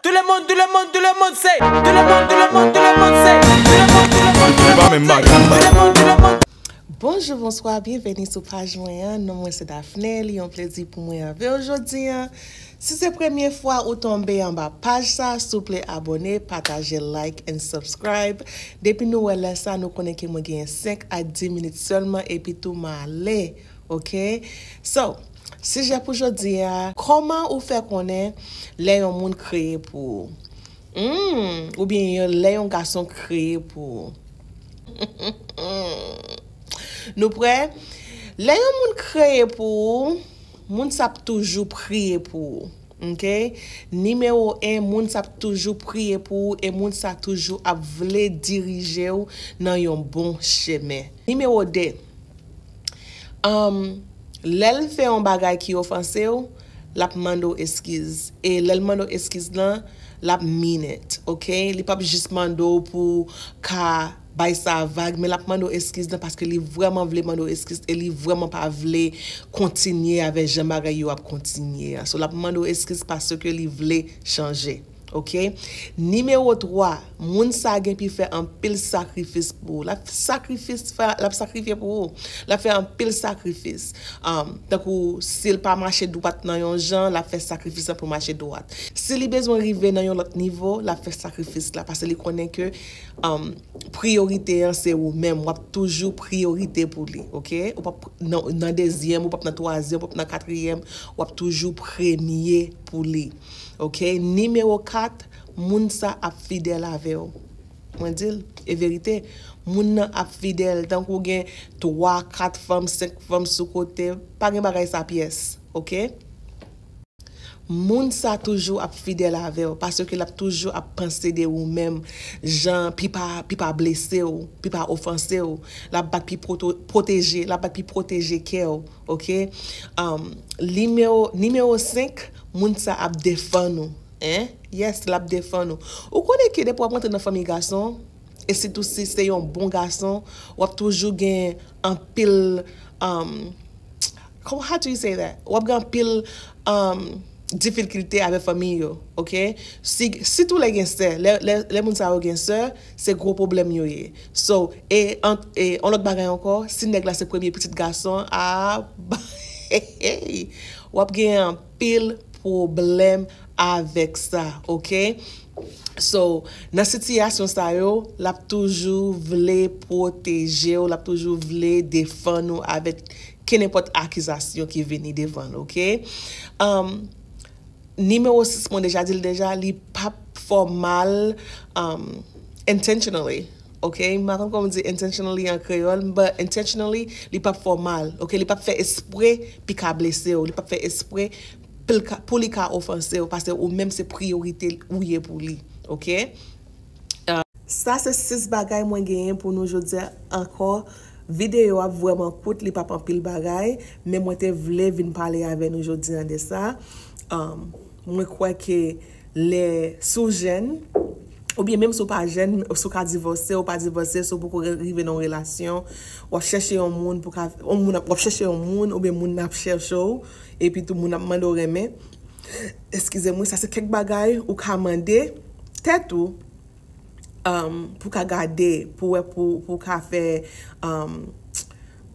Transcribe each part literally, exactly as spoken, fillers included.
Tout le monde, tout le monde, tout le monde, c'est. Tout le monde, tout le monde, tout le monde, c'est. Tout le monde, tout le monde, tout le monde, c'est. Tout le monde, tout le monde. Bonjou, bonswa, byenveni sou paj mwen an. Non mwen se Daphné, li yon plezi pou mwen avè w jodi an. Si se premye fwa ou tonbe anba paj sa, souple abòne, pataje, like and subscribe. Depi nou wè lè sa, nou konnen ke mwen genyen senk a dis minit sèlman, epi tou m ale, oke? So, sijè pou jodi a, kòman ou fè konnen lè yon moun kreye pou ou? Hmm, oubyen yon, lè yon gason kreye pou ou. Nou prè? Lè yon moun kreye pou ou, moun sa ap toujou priye pou ou. Oke? Nimewo en, moun sa ap toujou priye pou ou e moun sa toujou ap vle dirije w nan yon bon chemen. Nimewo de, um, lè l fè yon bagay ki ofanse w, l ap mande w eskiz. E lè l mande w eskiz lan, l ap mean it, oke? Li p ap jis mande w pou w ka bay sa vag, men l ap mande w eskiz lan paske li vrèman vle mande w eskiz e li vrèman pa vle kontinye avè jan bagay yo ap kontinye a. So, l ap mande w eskiz paske li vle chanje. Oke? Nimewo twa, moun sa gen pi fè anpil sakrifis pou ou. L ap sakrifis, fè, l ap sakrifye pou ou. L ap fè anpil sakrifis. Um, tankou si l pa mache dwat nan yon jan, l ap fè sakrifis lan pou mache dwat. Si li bezwen rive nan yon lòt nivo, l ap fè sakrifis la. Paske li konnen ke um, priyorite an se ou menm. W ap toujou priyorite pou li, oke? Ou p ap nan, nan dezyèm, ou p ap nan twazyèm, ou p ap nan katriyèm. W ap toujou premye pou li. Oke? Nimewo kat, moun sa ap fidèl avè w. Mwen di l, e verite, moun nan ap fidèl. Tankou w gen twa, kat fanm, senk fanm sou kote, pa gen bagay sa pyès, oke? Moun sa toujou ap fidèl avè w, paske l ap toujou ap panse de ou menm, jan pi pa, pi pa blese w, pi pa ofanse w, l ap bat pi pwoto-, pwoteje, l ap bat pi pwoteje kè w, oke? Um, nimewo, nimewo senk, moun sa ap defann ou, en? Yes, l ap defann ou. Ou konnen ke depi w ap rantre nan fanmi gason, e sitou si se yon bon gason, w ap toujou gen anpil, um, how do you say that? W ap gen anpil, um, difikilte avè fanmi yo, oke? Si, sitou lè gen sè, lè, lè, lè moun sa yo gen sè, se gwo pwoblèm yo ye. So, e, an, e, yon lòt bagay ankò, si nèg la se premye pitit gason, a, w ap gen anpil pwoblèm avèk sa, oke? So, nan sitiyasyon sa yo, l ap toujou vle pwoteje w, l ap toujou vle defann ou avèk kenenpòt akizasyon ki vini devan l, oke? Um, nimewo sis, mwen deja di l deja, li p ap fè w mal, um, intentionally, oke? M pa konn kòman di intentionally an kreyòl, but intentionally, li p ap fè w mal, oke? Li p ap fè espre pi ka blese w, li p ap fè espre pou l ka, pou li ka ofanse w, paske ou menm se priyorite ou ye pou li, oke? Sa se sis bagay mwen genyen pou nou jodi a ankò. Videyo ap vrèman kout, li p ap anpil bagay, men mwen te vle vin pale avè nou jodi a de sa. Um, mwen kwè ke lè si w jèn, oubyen menm si w pa jèn, si w ka divòse, ou pa divòse, si w poko rive nan yon relasyon, w ap chèche yon moun pou ka, yon moun ap, w ap chèche yon moun, oubyen moun nan ap chèche w, epi tou moun ap mande w renmen. Eskize mwen, sa se kèk bagay ou ka mande tèt ou, um, pou ka gade, pou wè, pou, pou ka fè, um,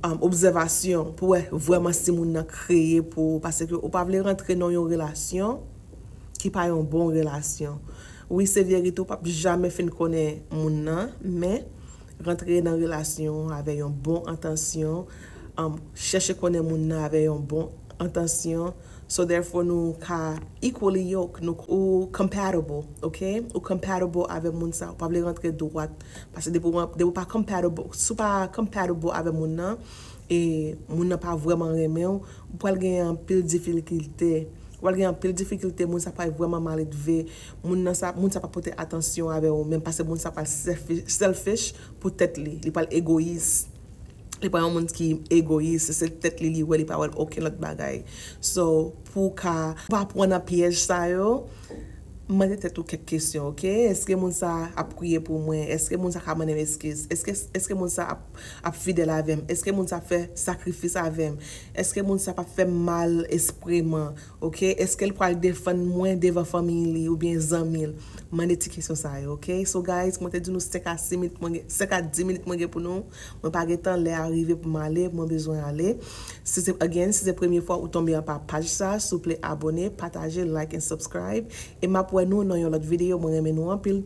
um, obsèvasyon, pou wè vrèman si moun nan kreye pou ou, paske ou pa vle rantre nan yon relasyon ki pa yon bon relasyon. Wi, se verite, ou p ap jamè fin konnen moun nan, men rantre nan relasyon avè yon bon entansyon, um, chèche konnen moun nan avè yon bon entansyon. So therefore, nou ka equally yoke, nou, ou compatible, oke? Ou compatible avè moun sa, ou pa vle rantre dwat. Paske depi w, depi w pa compatible, si w pa compatible avè moun nan, e moun nan pa vrèman renmen w, ou pral gen anpil difikilte. Ou pral gen anpil difikilte, moun sa pral vrèman maledve. Moun nan sa, moun sa pa pote atansyon avè ou menm, paske moun sa pral selfi-, selfish pou tèt li. Li pral egoyis. Li pa yon moun ki egoyis, se tèt li li wè, li pa wè okenn lòt bagay. So, pou w ka, pou w pa pran nan pyèj sa yo, Mande tèt ou kèk kesyon, oke? Èske moun sa ap priye pou mwen? Èske moun sa ka mande m eskiz? Èske, èske moun sa ap, ap fidèl avè m? Èske moun sa ap fè sakrifis avè m? Èske moun sa p ap fè m mal espreman? Oke? Èske l pral defann mwen devan fanmi li oubyen zanmi l? Mande ti kesyon sa yo, oke? So, guys, mwen te di nou senk a sis minit mwen gen, senk a dis minit mwen gen pou nou. Mwen pa gen tan, lè a rive pou m ale, mwen bezwen ale. Si se, again, si se premye fwa ou tonbe anba paj sa, souple abone, pataje, like and subscribe. E m ap wè nou nan yon lòt videyo. Mwen renmen nou anpil.